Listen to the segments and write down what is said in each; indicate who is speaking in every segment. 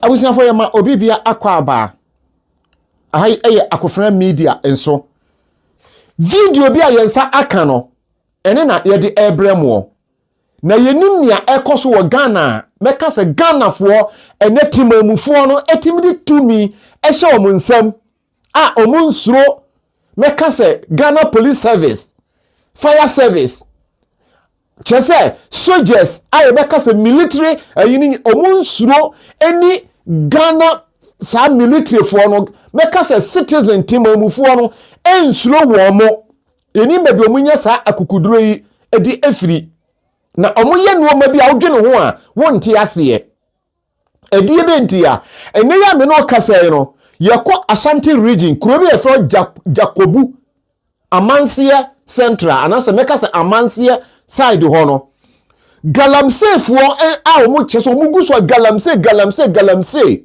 Speaker 1: Abusuafo yɛma obi bia akɔ aba. Aha yi yɛ Akofena Media nso. Video bi a yɛn nsa aka no, ɛne na yɛde ɛrebrɛ moɔ. Na yɛnim nea ɛkɔ so wɔ Ghana a, mɛka sɛ Ghanafoɔ ɛnɛ temamufoɔ no ɛtumi de tumi ɛhyɛ wɔn nsam a wɔn nsuro mɛka sɛ Ghana Police Service, Fire Service, kyerɛ sɛ soldiers a yɛbɛka sɛ military ayi no wɔn nsuro ɛni Ghana saa militaryfoɔ no mɛka sɛ citizen temamufoɔ no ɛnsuro wɔn mo yɛnim baabi wɔn nya saa akukuduro yi ɛde afiri na wɔn yɛ nneɛma bi a wodwene ho a wonte aseɛ. Ɛdeɛ bɛ nti a ɛnɛ yi a me ne ɔkasa yi no yɛkɔ Ashanti region kuro bi a yɛfrɛ Jakobu Amanseɛ Central anaasɛ mɛka sɛ Amanseɛ side hɔ no galamseyfoɔ a wɔn kyɛ sɛ wɔn gu so a galamsey galamsey galamsey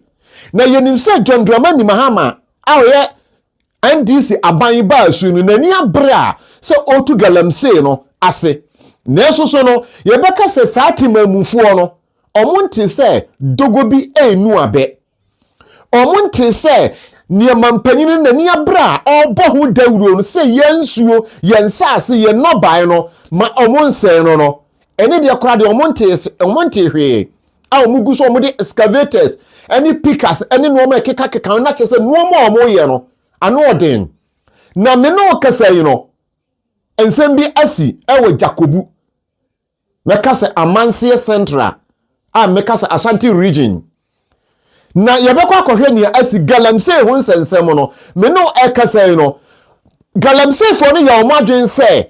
Speaker 1: na yɛnim sɛ John Dramani Mahama a ɔyɛ NDC aban baa su no n'ani abere a sɛ ɔretu galamsey no ase nanso so no yɛbɛka sɛ saa temamufoɔ no wɔn nte sɛ dogo bi enu abɛ wɔn nte sɛ nneɛma mpanyin no n'ani abere a ɔrebɔ ho dawuro no sɛ yɛn nsuo yɛn nsaase yɛn nnɔbae no ma wɔn nsɛn no no ɛne deɛ koraa deɛ wɔn nte wɔn nte hwee a wɔn gu so wɔn de excavators ɛne pickers ɛne nneɛma ɛkekakeka na kyerɛ sɛ nneɛma a wɔyɛ no ano ɔden na me ne ɔkasa yi no nsɛm bi asi ɛwɔ Jakobu mɛka sɛ Amanseɛ Central a mɛka sɛ Ashanti region na yɛbɛkɔ akɔhwɛ nea asi galamsey ho nsɛnsɛm no me ne ɛkasa yi no galamseyfoɔ no yɛ wɔn adwene sɛ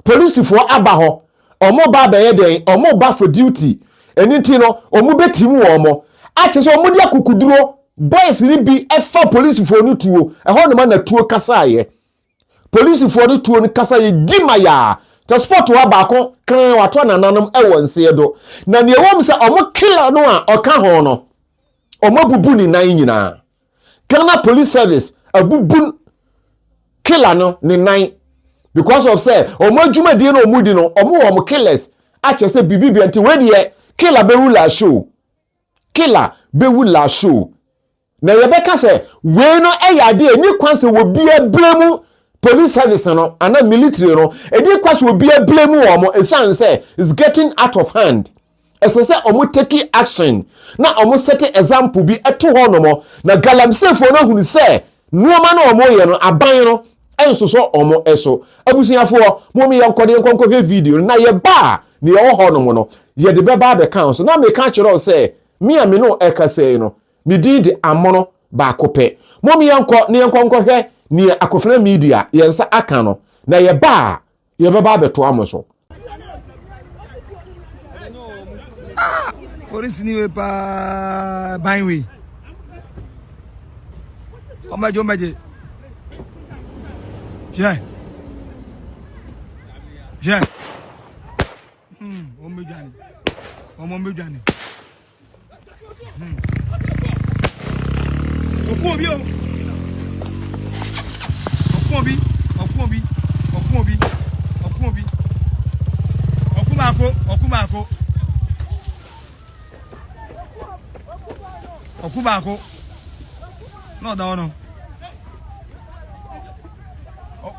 Speaker 1: polisifoɔ aba hɔ wɔn ba abɛyɛ dɛn wɔn ba for duty ɛni ti no wɔn bɛtim wɔn mo akyɛ sɛ wɔn de akukuduro boys ni bi ɛfa polisifoɔ no tuo ɛhɔ nom na tuo kasaayɛ polisifoɔ no tuo no kasa yɛ di ma yaa the spot wa baako kan wato nananom ɛwɔ nseɛ do na nea ɛwɔ mu sɛ ɔmo killer no a ɔka ho no ɔmo abubu ne nan nyinaa Ghana Police Service abubu killer no ne nan because of sɛ ɔmo adwumadie no ɔmo di no ɔmo wɔ ɔmo killers akyɛ sɛ biribi bia nti wei deɛ killer bɛwu la show killer bɛwu la show na yɛbɛka sɛ wei no ɛyɛ adeɛ ɛni kwan sɛ obi abere mu police service no ana military no ɛdi kwan sɛ obi abere mu wɔn esan sɛ it's getting out of hand ɛsɛ sɛ ɔmo take action na ɔmo set example bi ɛto hɔ nom na galamseyfoɔ no ahunu sɛ nneɛma no ɔmo yɛ no aban no ɛnsosɔ ɔmo ɛso abusuafoɔ mo mi yɛ nkɔde nkɔnkɔhwɛ video no na yɛba a nea ɛwɔ hɔ nom no yɛde bɛba abɛka so na meka kyerɛ wo sɛ me a me no ɛkasa yi no me din de amono baako pɛ mo mi yɛnkɔ ne yɛnkɔ nkɔhwɛ nea Akofena Media yɛn nsa aka no na yɛba a yɛbɛba abɛtoa mo so.
Speaker 2: Ah, polisi ni wei paa ban wei. Ɔmɛgye ɔmɛgye. Hwɛ. Hwɛ. Hmm, ɔmɛdwane. Ɔmɛdwane. Hmm. Ɔko obi o. Ɔko obi. Ɔko obi. Ɔko obi. Ɔko obi. Ɔko baako. Ɔko baako. Ɔko baako. Na ɔda hɔ no.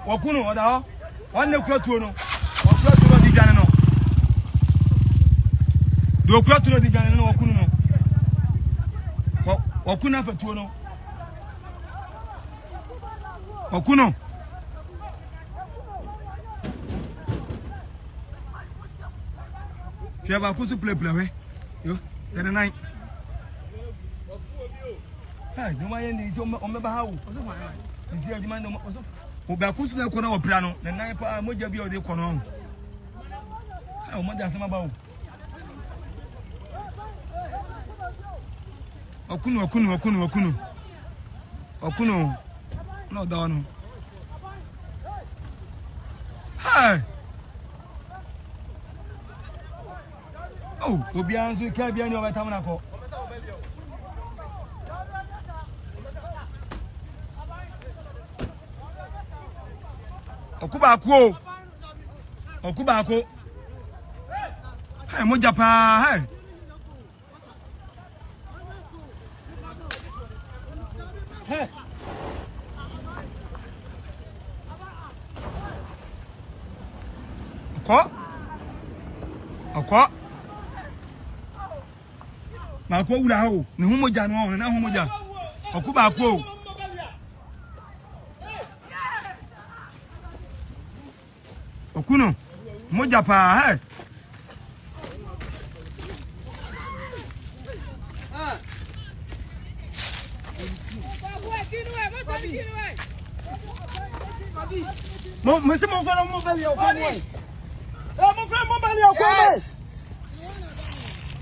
Speaker 2: Wɔku no ɔda hɔ. Wɔn na kura tuo no. Wɔkura tuo no ɔde dwane no. Deɛ ɔkura tuo no ɔde dwane no na wɔku no no. Wɔku no afa tuo no. Wɔku no. Hwɛ baako so pilapila hwɛ. Yo, yɛde nan. Hey, nneɛma yɛ ne nti ɔmmɛba ha o. Nti adwuma no ɔbaako so na ɛkɔ na ɔpira no ne nan paa mogya bi a ɔde kɔ no ɔho. Ɔmo de asɛm aba o. Ɔkunu ɔkunu ɔkunu ɔkunu ɔkunu na ɔda hɔ no. Hey! Oh, obiara nso kaa biara ni ɔbɛtam no akɔ. Ɔko baako o. Ɔko baako. Hey, mogya paa, hey. Ɔkɔ. Ɔkɔ. Baako awura ha o. Ne ho mogya no ɔho ne ho mogya. Ɔko baako o. Ɔku no mogya paa hɛ. Mo mo se mo fẹ́ mo bẹ yẹ ọkọ mu ẹ. Ẹ mo fẹ́ mo bẹ yẹ ọkọ mu ẹ.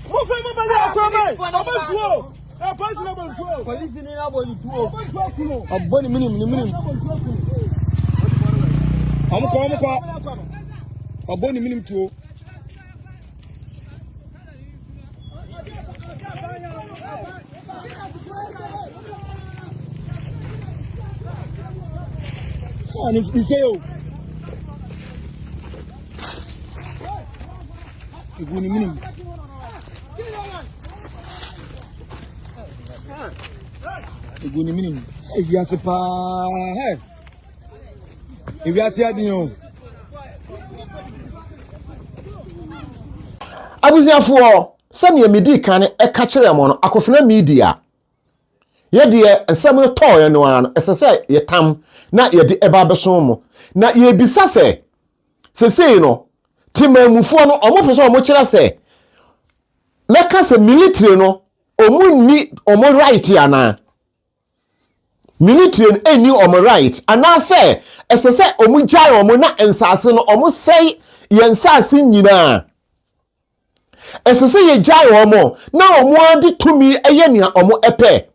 Speaker 2: Mo fẹ́ mo bẹ yẹ ọkọ mu ẹ. Ọbẹ tuo. Ẹ polisi na bọ tuo. Polisi ni na bọ tuo. Ọbẹ tuo kunu. Ọbọ ni minim ni minim. Ọmọ kọ ọmọ kọ. Ọbọ ni minim tuo. Ah, ni ni o. Egu ni minim. Egu ni minim. Ewiase paa. Hey. Ewiase adin o.
Speaker 1: Abusuafoɔ, sɛdeɛ medii kan ɛka kyerɛɛ mo no, Akofena Media, yɛdeɛ nsɛm no tɔɔeɛ no ara no, ɛsɛ sɛ yɛtam na yɛde ɛba abɛso mo. Na yɛrebisa sɛ, sesei no, temanmufoɔ no, wɔpɛ sɛ wɔkyerɛ sɛ, mɛka sɛ military no, wɔn nni wɔn right anaa? Military no nni wɔn right anaasɛ ɛsɛ sɛ wɔn gyae wɔn na nsaase no wɔn sɛe yɛn nsaase nyinaa? Ɛsɛ sɛ yɛgyae wɔn na wɔn ara de tumi yɛ nea wɔn pɛ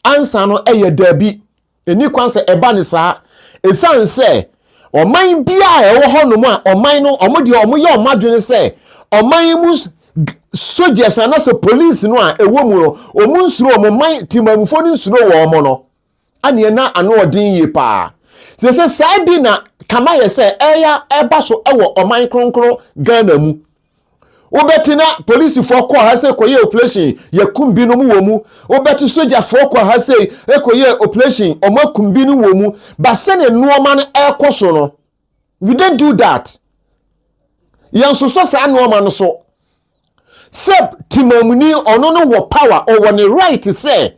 Speaker 1: ansa no ɛyɛ daabi. Ɛni kwan sɛ ɛba ne saa. Ɛsiane sɛ ɔman biara a ɛwɔ hɔnom a ɔman no wɔn deɛ wɔn yɛ wɔn adwene sɛ ɔman yi mu soldiers anaasɛ police no a ɛwɔ mu no wɔn nsuro wɔn man timamufoɔ no nsuro wɔn no aneɛ na ano ɔden yie paa. Sɛ sɛ saa bi na kama yɛ sɛ ɛya ɛba so ɛwɔ ɔman kronkron Ghana mu. Wobɛte na polisifoɔ kɔ ha sɛ kɔyɛ operation yɛkum binom wɔ mu. Wobɛte sogyafoɔ kɔ ha sɛ kɔyɛ operation wɔn akum binom wɔ mu. Ba sɛdeɛ nneɛma no ɛrekɔ so no, we don't do that. Yɛnsosɔ saa nneɛma no so. Sɛ timamuni ɔno no wɔ power, ɔwɔ ne right sɛ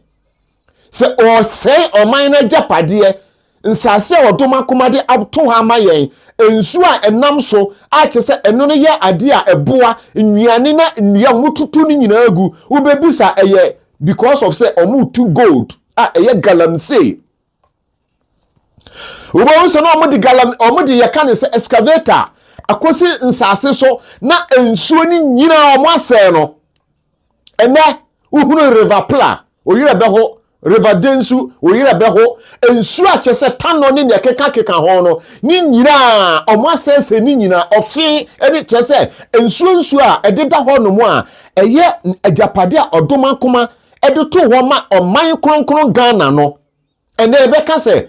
Speaker 1: sɛ ɔsɛe ɔman no agyapadeɛ, nsase a ɔdom akoma de ato hɔ ama yɛn, nsuo a ɛnam so a kyerɛ sɛ ɛno no yɛ adeɛ a ɛboa nnuane na nnua a wɔtutu no nyinaa gu, wobɛbisa ɛyɛ because of sɛ wɔretu gold a ɛyɛ galamsey. Wobɛhu sɛ na wɔde galam wɔde yɛka ne sɛ excavator akɔsi nsase so na nsuo no nyinaa wɔn asɛe no. Ɛnɛ wohunu River Pla, oyerɛ bɛho, River Densu, oyerɛ bɛho, nsuo a kyerɛ sɛ tanɔ ne nea ɛkekakeka ho no, ne nyinaa wɔn asɛesɛe ne nyinaa, ɔfe ne kyerɛ sɛ nsuo nsuo a ɛdeda hɔ nom a ɛyɛ agyapade a ɔdomankoma de too hɔ ma ɔman kronkron Ghana no. Ɛnɛ yɛbɛka sɛ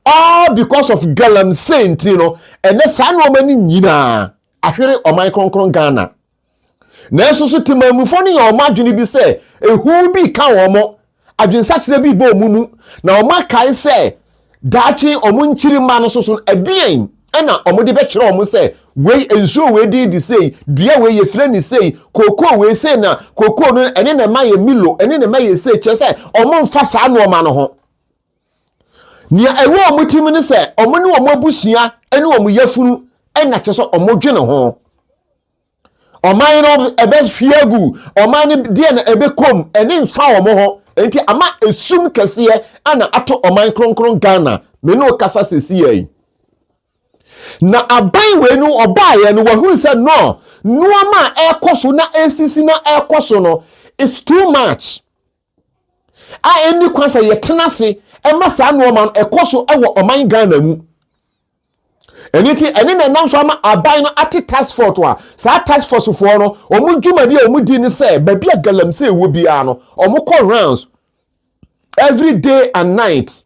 Speaker 1: all because of galamsey nti no, ɛnɛ saa nneɛma no nyinaa ahwere ɔman kronkron Ghana. Nanso so temammufoɔ no yɛ wɔn adwene bi sɛ ehu bi ka wɔn, adwensakyera bi bɔ wɔn mu, na wɔn akae sɛ daakye wɔn nkyirimma no soso no, ɛdeɛn ɛna wɔde bɛkyerɛ wɔn sɛ wei nsuo wei din de sei, dua wei yɛfrɛ ne sei, kookoo wei sei na kookoo no ɛne na ɛma yɛ milo, ɛne na ɛma yɛ sei, kyerɛ sɛ wɔn mfa saa nneɛma no ho. Nea ɛwɔ wɔn tirim ne sɛ wɔn ne wɔn abusua ne wɔn yafunu ɛna kyerɛ sɛ wɔn dwene ho. Ɔman no ɛbɛhwie agu, ɔman no deɛ na ɛbɛkɔm, ɛne mfa wɔn ho. Enti ama esum kɛseɛ ana ato ɔman kronkron Ghana. Me ne kasa sɛsi yɛ yi. Na aban wei no ɔbaeɛ no wahunu sɛ no nneɛma a ɛrekɔ so na ɛsisi na ɛrekɔ so no is too much. A ɛnni kwan sɛ yɛtena ase ɛma saa nneɛma no ɛkɔ so ɛwɔ ɔman Ghana mu. Ɛno nti, ɛne na ɛnam so ama aban no ate task force a saa task force foɔ no, wɔn dwumadi a wɔn di ne sɛ baabi a galamsey wɔ biara no, wɔn kɔ rounds every day and night.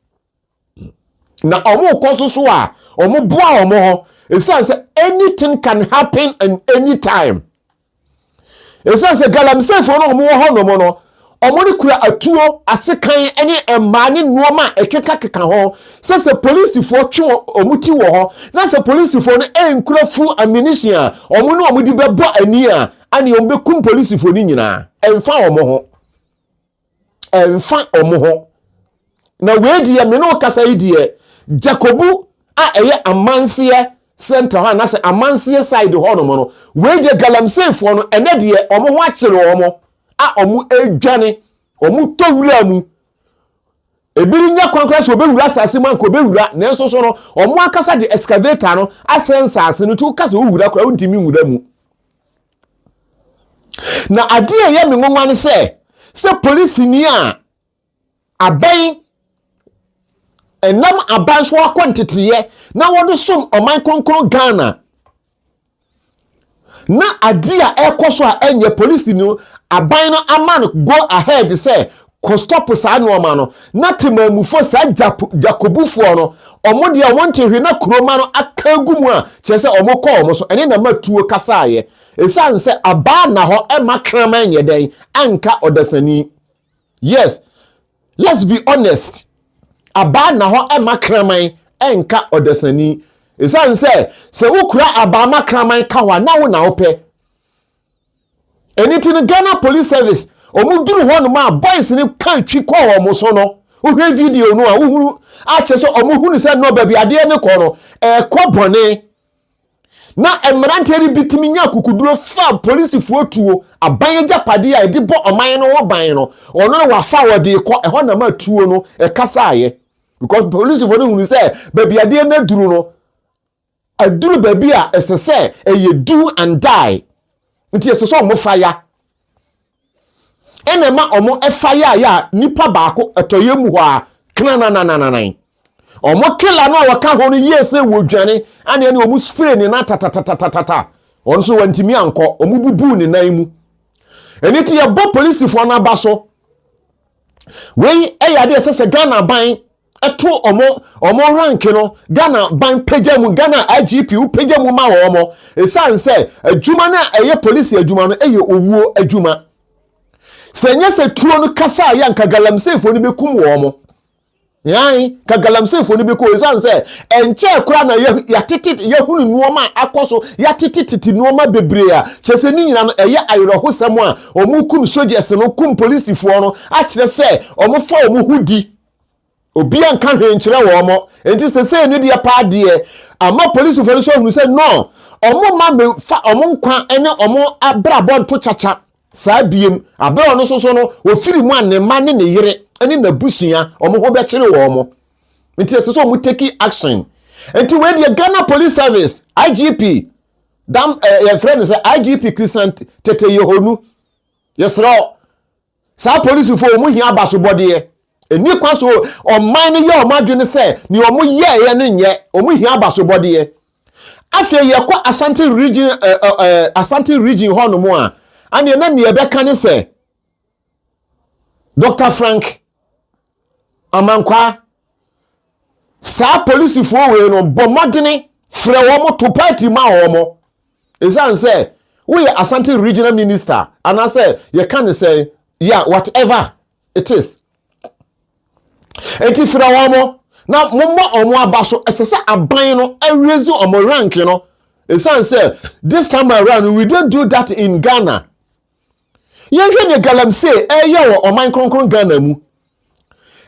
Speaker 1: Na wɔn kɔ so so a, wɔn boa wɔn ho. Ɛsiane sɛ anything can happen in any time. Ɛsiane sɛ galamseyfoɔ no a wɔwɔ hɔnom no, Wɔn no kura atuo, asekan ne mmaa ne nnoɔma a ɛkekakeka ho sɛ sɛ polisifoɔ twe wɔn ti wɔ hɔ na sɛ polisifoɔ no nkura full ammunition a wɔn ne wɔn de bɛbɔ ani a, ɛne wɔn bɛkum polisifoɔ no nyinaa. Ɛmfa wɔn ho. Ɛmfa wɔn ho. Na wei deɛ me ne wo kasa yi deɛ, Jakobu a ɛyɛ amanseɛ center hɔ anaasɛ amanseɛ side hɔ nom no, wei deɛ galamseyfoɔ no ɛnɛ deɛ wɔn ho akyere wɔn a wɔn redwane, wɔn tɔ wura mu. Ebi nya kwan koraa sɛ wɔbɛwura asase mu anka wɔbɛwura, nanso so no wɔn ankasa de excavator no asɛ nsase no nti woka sɛ wowura koraa wontumi nwura mu. Na adeɛ a ɛyɛ me nwanwa ne sɛ, sɛ polisini a abɛn ɛnam aban so akɔ nteteeɛ na wɔde som ɔman kronkron Ghana na adeɛ a ɛrekɔ so a ɛnyɛ polisi no aban no ama no go ahead sɛ kɔ stop saa nneɛma no na temamufoɔ saa jakobufoɔ no wɔn deɛ wɔn nte hwee na kuroma no aka agu mu a kyerɛ sɛ wɔn kɔ wɔn so ɛne na ma tuo kasaeɛ ɛsiane sɛ abaa na hɔ ɛma kraman nyɛ dɛn anka ɔdasani. Yes, let's be honest. Abaa nna hɔ mma kraman nka ɔdasani. Esiane sɛ sɛ wokura abaa ma kraman ka hɔ a na wo na wopɛ. Ɛno nti no Ghana Police Service wɔn duru hɔ nom a boys no ka twi kɔ wɔn so no wohwɛ video no a wohunu akyerɛ sɛ wɔn hunu sɛ no baabi adeɛ no kɔ no ɛkɔ bɔne. Na mmeranteɛ no bi tumi nya akokoduro fa polisifoɔ tuo, aban agyapadeɛ a yɛde bɔ ɔman no ho ban no, ɔno no wafa wɔde kɔ, ɛhɔ na ma tuo no ɛkasaeɛ. Because polisifoɔ no hunu sɛ baabi adeɛ no aduru no, aduru baabi a ɛsɛ sɛ ɛyɛ do and die. Nti ɛsɛ sɛ wɔn fa ya. Ɛna ɛma wɔn ɛfa ya ya a nipa baako ɛtɔyɛ mu hɔ a knananananan. Wɔn killer no a wɔka ho no yie sɛ wɔdwane ɛna ɛne wɔn spray ne nan tatatatatata. Wɔn nso wɔntumi ankɔ, wɔn bubuu ne nan mu. Ɛno ti yɛbɔ polisifoɔ no aba so. Wei ɛyɛ adeɛ ɛsɛ sɛ Ghana ban ɛto ɔmo ɔmo rank no Ghana ban pagya mu Ghana IGP wo pagya mu ma wɔn ɛsiane sɛ adwuma no a ɛyɛ polisi adwuma no ɛyɛ owuo adwuma sɛ nyɛ sɛ tuo no kasa a yɛ nka galamseyfoɔ no bɛkum wɔn yan ka galamseyfoɔ no bɛkɔ ɛsiane sɛ ɛnkyɛɛ koraa na yɛatete yɛhunu nneɛma a akɔ so yɛatete tete nneɛma bebree a kyerɛ sɛ ne nyina no ɛyɛ awerɛhosɛm a wɔn kum soldiers no kum polisifoɔ no akyerɛ sɛ wɔn fa wɔn ho di. Obiara nka hwee nkyerɛ wɔn. Enti sesei no deɛ paa deɛ, ama polisifoɔ no nso ahunu sɛ no, wɔn mma mefa wɔn nkwa ne wɔn abrabɔ nto kyakya saa biem. Abere ɔno nso so no, wɔfiri mu a ne mma ne ne yere ne n'abusua wɔn ho bɛkyere wɔn. Nti ɛsɛ sɛ wɔn take action. Nti wei deɛ Ghana Police Service, IGP, dam, eh, yɛfrɛ no sɛ IGP Christian Tete Yehonu, yɛsrɛ Saa polisifo wɔn hia abasobɔdeɛ. Ɛni kwan so ɔman no yɛ wɔn adwene sɛ nea wɔn yɛɛyɛ no nyɛ, wɔn hia abasobɔdeɛ. Afei yɛkɔ Asante region ɛ ɛ ɛ Asante region hɔ nom a, aneɛ na nea ɛbɛka ne sɛ Dr. Frank Amankwaa, saa polisifoɔ wei no bɔ mmɔdene frɛ wɔn to party ma wɔn. Ɛsiane sɛ woyɛ Asante regional minister anaasɛ yɛka ne sɛ yeah whatever it is. Enti frɛ wɔn na mommɔ wɔn aba so. Ɛsɛ sɛ aban no raise wɔn rank no. Ɛsiane sɛ this time around we don't do that in Ghana. Yɛnhwɛ nea galamsey ɛreyɛ wɔ ɔman kronkron Ghana mu.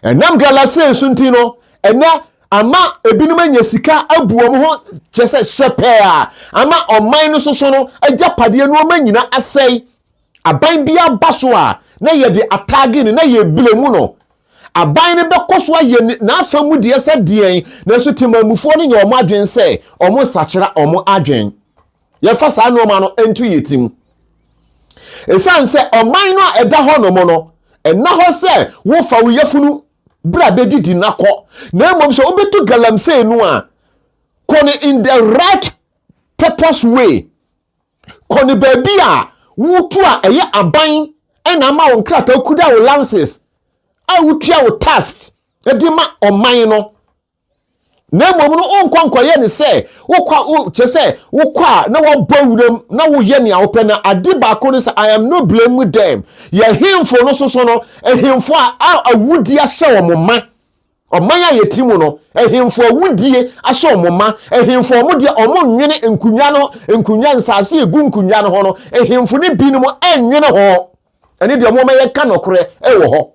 Speaker 1: Ɛnam galamsey so nti no, ɛnɛ ama ebinom anya sika abu wɔn ho kyerɛ sɛ hyɛpɛɛ a ama ɔman no soso no agyapadeɛ nneɛma nyina asɛe. Aban bi aba so a na yɛde ataage no na yɛbile mu no. Aban no bɛkɔ so ayɛ n'afa mu deɛ sɛ deɛn, nanso temammufoɔ no nyɛ wɔn adwene sɛ wɔn nsakyera wɔn adwene. Yɛmfa saa nneɛma no nto yɛn tirim. Ɛsiane sɛ ɔman no a ɛda hɔ nom no, ɛnna hɔ sɛ wofa wo yafunu bra bɛdidi na kɔ, na mmom sɛ wobɛtu galamsey no a, kɔ no in the right purpose way. Kɔ no baabi a wotu a ɛyɛ aban ɛna ama wo nkrataa kuda wo lances a wotua wo tax de ma ɔman no. Na mmom no, wonkɔ nkɔyɛ ne sɛ wokɔ wo kyerɛ sɛ wokɔ a na wɔbɔ wuram na woyɛ nea wopɛ. Na ade baako no sɛ, I am no blame them. Yɛ hemfo no soso no, ahemfo a awudie ahyɛ wɔn ma. Ɔman a yɛte mu no, ahemfo awudie ahyɛ wɔn ma. Ahemfo wɔn deɛ, wɔn nwene nkonnwa no, nkonnwa nsaase egu nkonnwa no ho no, ahemfo no binom nwene ho. Ɛne deɛ wɔn yɛka nɔkorɛ ɛwɔ hɔ.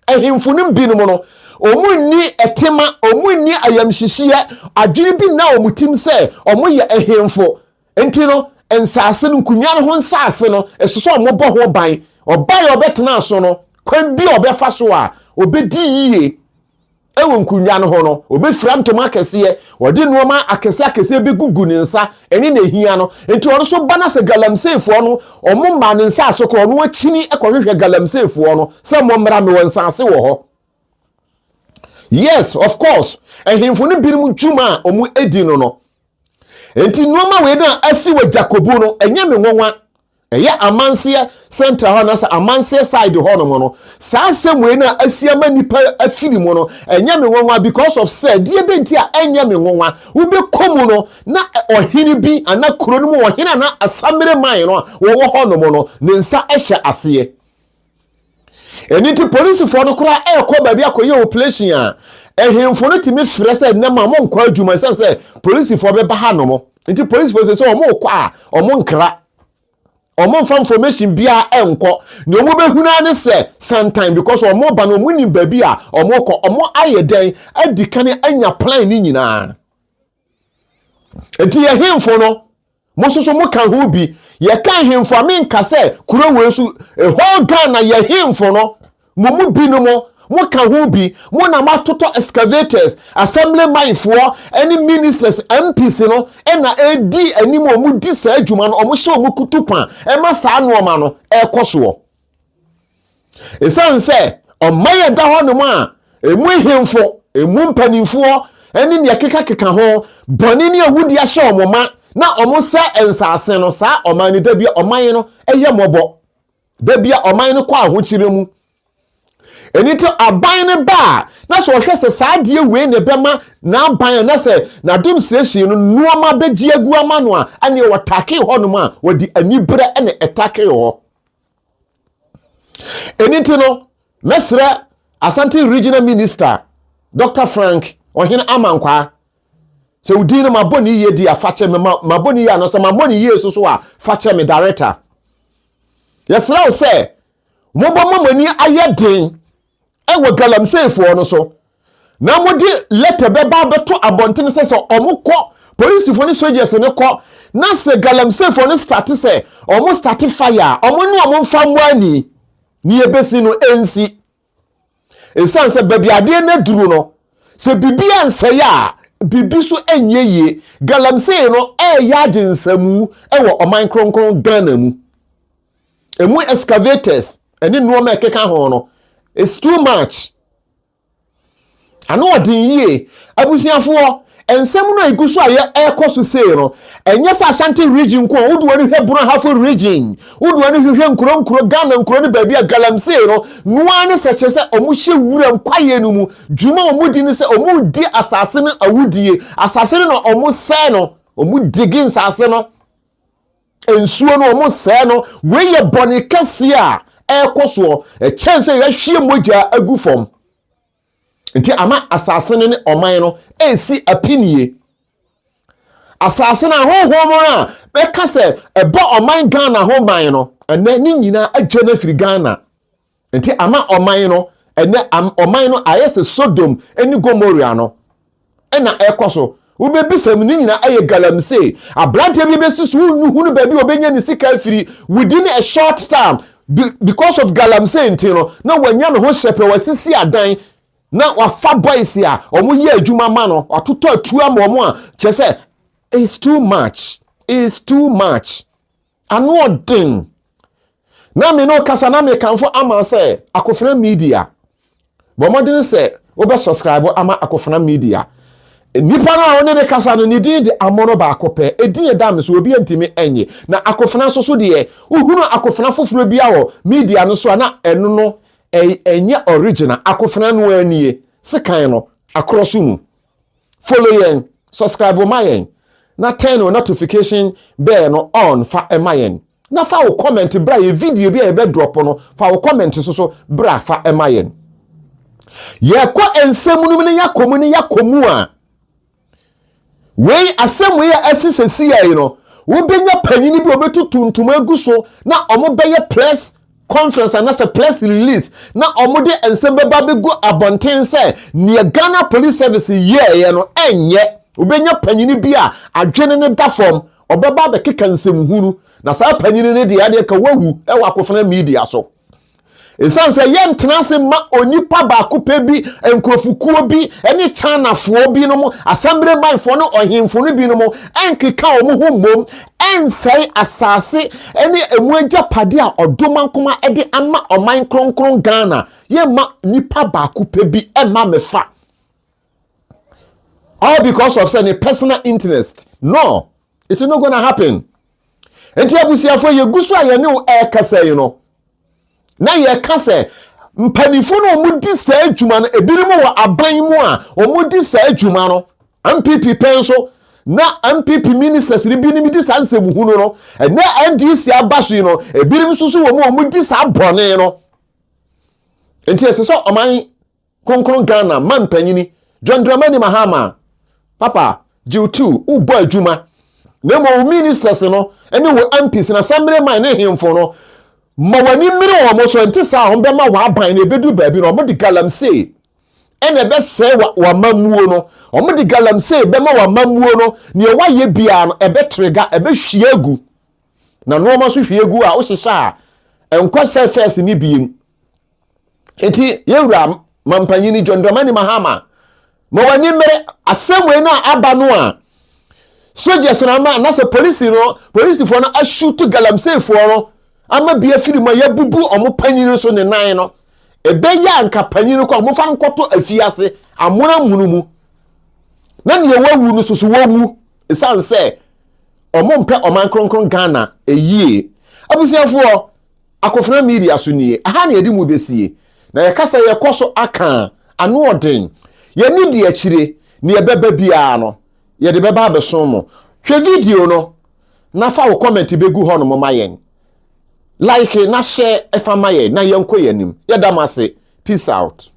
Speaker 1: Ahemfo no binom no, wɔn nni ɛtema, wɔn nni ayamhyehyeɛ, adwene bi na wɔn tim sɛ wɔn yɛ ahemfo. Nti no, nsaase no, nkonnwa no ho nsaase no, ɛsɛ sɛ wɔn bɔ ho ban. Ɔbaa a ɔbɛtena so no, kwan bi a ɔbɛfa so a ɔbɛdi yie ɛwɔ nkonnwa no ho no, ɔbɛfira ntoma akɛseɛ, wɔde nneɛma akɛseɛ akɛseɛ bɛgugu ne nsa ɛne n'ehia no. Nti ɔno nso ba na sɛ galamseyfoɔ no, ɔmo mmaa ne nsa so korɔ, ɔno akyini kɔhwehwɛ galamseyfoɔ no sɛ mo mmra, me wɔ nsaase wɔ hɔ. Yes, of course, ahemfo no binom dwuma a ɔmo edi no. Nti nneɛma wei na asi wɔ Jacobu no, ɛnyɛ me nwanwa. Ɛyɛ Amanseɛ Central hɔ anaasɛ Amanseɛ side hɔ nom no, saa asɛm wei na asi ama nipa afiri mu no, ɛnyɛ me nwanwa because of sɛ deɛ bɛ nti a ɛnyɛ me nwanwa, wobɛkɔ mu no na ɔhene bi ana kuro no mu ɔhene ana asamere man no a wɔwɔ hɔ nom no, ne nsa hyɛ aseɛ. Ɛno nti polisifoɔ no koraa ɛrekɔ baabi akɔyɛ operation a, ahemfo no tumi frɛ sɛ nnɛma mo nkɔ adwuma, ɛsiane sɛ polisifoɔ bɛba ha nom. Nti polisifoɔ sɛ wɔn kɔ a, wɔn nkra, wɔn mfa information biara ɛnkɔ. Nea wɔn bɛhunu ara ne sɛ santan, because wɔn ba no, wɔn nim baabi a wɔn kɔ. Wɔn ayɛ dɛn adi kan anya plan ne nyinaa. Nti yɛ hemfo no, mo nso so mo ka ho bi. Yɛka ahemfo a, menka sɛ kuro wei so, ɛhɔ Ghana, yɛ hemfo no, mo mu binom mo ka ho bi. Mo na moatotɔ excavators, assembly manfoɔ ne ministers, MPs no ɛna ɛdi anim a wɔn di saa adwuma no. Wɔn hyɛ wɔn kutu pa ɛma saa nneɛma no ɛrekɔ soɔ. Ɛsiane sɛ ɔman yɛ da hɔ nom a, emu ahemfo, emu mpanimfoɔ ɛne nea kekakeka ho bɔne ne awudi ahyɛ wɔn ma na wɔn sɛ nsaase no, saa ɔman no da bi ɔman no ɛyɛ mmɔbɔ, da bi a ɔman no kɔ ahokyere mu. Ɛni nti aban no ba a, na sɛ ɔhwɛ sɛ saa adeɛ wei na ɛbɛma n'aban a na sɛ n'adom siesie no nneɛma bɛgye agu ama no a, ɛneɛ wɔtake hɔnom a, wɔde aniberɛ ɛna ɛtake hɔ. Ɛni nti no, mɛsrɛ Asante Regional Minister Dr Frank Ɔhene Amankwaa sɛ wodin no mabɔ ne yie di a, fakyɛ me. Mabɔ ne yie anasɛ mabɔ ne yie so a, fakyɛ me, director. Yɛsrɛ wo sɛ mobɔ mo ani ayɛ den ɛwɔ galamseyfoɔ no so na mode letter bɛba abɛto abɔnten sɛ ɔmo kɔ, polisifoɔ ne soldiers ne kɔ na sɛ galamseyfoɔ no start sɛ ɔmo start fire a, ɔmo ne ɔmo mfa mmoa ani ne yɛbɛsi no ɛnsi. Ɛsiane sɛ baabi adeɛ no aduru no, sɛ biribi ansɛe a, biribi so nyɛ yie. Galamsey no ɛyɛ agye nsamu ɛwɔ ɔman kronkron Ghana mu. Emu excavators ɛne nneɛma ɛkeka ho no, it's too much. Ano ɔden yie. Abusuafoɔ, nsɛm no a egu so a yɛ ɛrekɔ so sei no, ɛnyɛ sɛ Ashanti Region nko a. Wode w'ani hwɛ Bono Ahafo Region, wode w'ani hwehwɛ nkuro nkuro, Ghana nkuro no baabi a galamsey no noa ne sɛ kyerɛ sɛ ɔmo hyɛ wuram kwaeɛ no mu dwuma a ɔmo di ne sɛ ɔmo di asase no awudie. Asase no na ɔmo sɛɛ no, ɔmo digi nsase no, nsuo no ɔmo sɛɛ no. Wei yɛ bɔne kɛseɛ a ɛrekɔ soɔ, ɛkyɛn sɛ yɛahwie mogya agu fam. Nti ama asase no ne ɔman no ɛresi apinie. Asase no ahohom no a bɛka sɛ ɛbɔ ɔman Ghana ho ban no, ɛnɛ ne nyinaa adwa no afiri Ghana. Nti ama ɔman no ɛnɛ ɔman no ayɛ sɛ Sodom ne Gomorrah no ɛna ɛkɔ so. Wobɛbisa mu, ne nyinaa ɛyɛ galamsey. Aberanteɛ bi bɛsi so, wonhunu baabi a ɔbɛnya ne sika afiri within a short time because of galamsey. Nti no na wanya ne ho hyɛpɛ, wasisi adan na wafa boys a wɔn yɛ adwuma ma no, watotɔ atu ama wɔn a kyerɛ sɛ it's too much, it's too much. Ano ɔden. Na me no kasa na me kanfo ama sɛ Akofena Media, bɔ mmɔden sɛ wobɛ subscribe ama Akofena Media. Nipa no a wɔne ne kasa no, ne din de Amono baako pɛ. Edin ɛda me so, obi ntumi ɛnye. Na Akofena nso so deɛ, wohunu Akofena foforɔ bi a wɔ media no so a, na ɛno no ɛnyɛ original Akofena no. Anie sekan no akorɔ so mu. Follow yɛn, subscribe ma yɛn, na turn wo notification bell no on fa ɛma yɛn. Na fa wo comment bra yɛ video bi a yɛbɛ drop no, fa wo comment nso so bra fa ɛma yɛn. Yɛkɔ nsɛm no mu ne yɛakɔ mu ne yɛakɔ mu a, wei asɛm wei a ɛsi sɛsi yɛ yi no, wobɛnya panyini bi a wɔbɛtutu ntoma agu so na wɔn bɛyɛ press conference anaasɛ press release na wɔn de nsɛm bɛba bɛgu abɔnten sɛ nea Ghana Police Service yɛɛyɛ no ɛnyɛ. Wobɛnya panyini bi a adwene no da fam, ɔbɛba abɛkeka nsɛmhunu, na saa panyini no deɛ, adeɛ ka wawu ɛwɔ Akofena Media so. Ɛsiane sɛ yɛntena ase ma onipa baako pɛ bi, nkurɔfokuo bi ne Chinafoɔ binom, asɛmberemanfoɔ ne ɔhemfo no binom ɛnkeka wɔn ho mmom ɛnsɛe asase ne emu agyapade a Ɔdomankoma de ama ɔman kronkron Ghana. Yɛmma nipa baako pɛ bi ɛmma mefa all because of sɛ ne personal interest. No, it is not gonna happen. Nti abusuafoɔ, yɛgu so a yɛne wo ɛrekasa yi no, na yɛka sɛ mpanimfoɔ no a wɔdi saa adwuma no, ebinom wɔ aban mu a wɔdi saa adwuma no, NPP pɛn so na NPP ministers ni binom di saa nsɛmhunu no. Ɛnɛ NDC aba so yi no, ebinom nso so wɔ mu a wɔdi saa bɔne no. Nti ɛsɛ sɛ ɔman kronkron Ghana man panyini John Dramani Mahama, papa gyew tu wobɔ adwuma, na mmom wo ministers no ne wo MPs na assembly man ne hemfo no, ma w'ani mmere wɔn so. Nte saa, wɔn bɛma w'aban no ebedu baabi no, wɔn de galamsey ɛna ɛbɛsɛe w'amammuo no. Wɔn de galamsey bɛma w'amammuo no. Nea wayɛ biara no, ɛbɛtrega, ɛbɛhwie agu, na nneɛma nso hwie gu a wohyehyɛ a, ɛnkɔ sɛ fɛs ne biem. Nti yɛwura mampanyini John Dramani Mahama, ma w'ani mmere asɛm wei no a aba no a soldiers no ama anaasɛ polisi no, polisifoɔ no asutu galamseyfoɔ no ama bi afiri mu a yɛbubu ɔmo panyin so ne nan no. Ɛbɛyɛ anka panyin kɔ a ɔmofa no nkɔto afiase amona munu mu, na nea wawu no soso wɔnwu, ɛsiane sɛ ɔmo mpɛ ɔman kronkron Ghana ɛyie. Abusuafoɔ, Akofena Media so nie. Aha na yɛde mu bɛsie na yɛka sɛ yɛkɔ so aka ano ɔden. Yɛni di akyire, nea ɛbɛba biara no, yɛde bɛba abɛso mo. Hwɛ video no na fa wo comment bɛgu hɔ nom ma yɛn. Like na share ɛfa ma yɛn na yɛnkɔ yɛn anim. Yɛda mo ase. Peace out.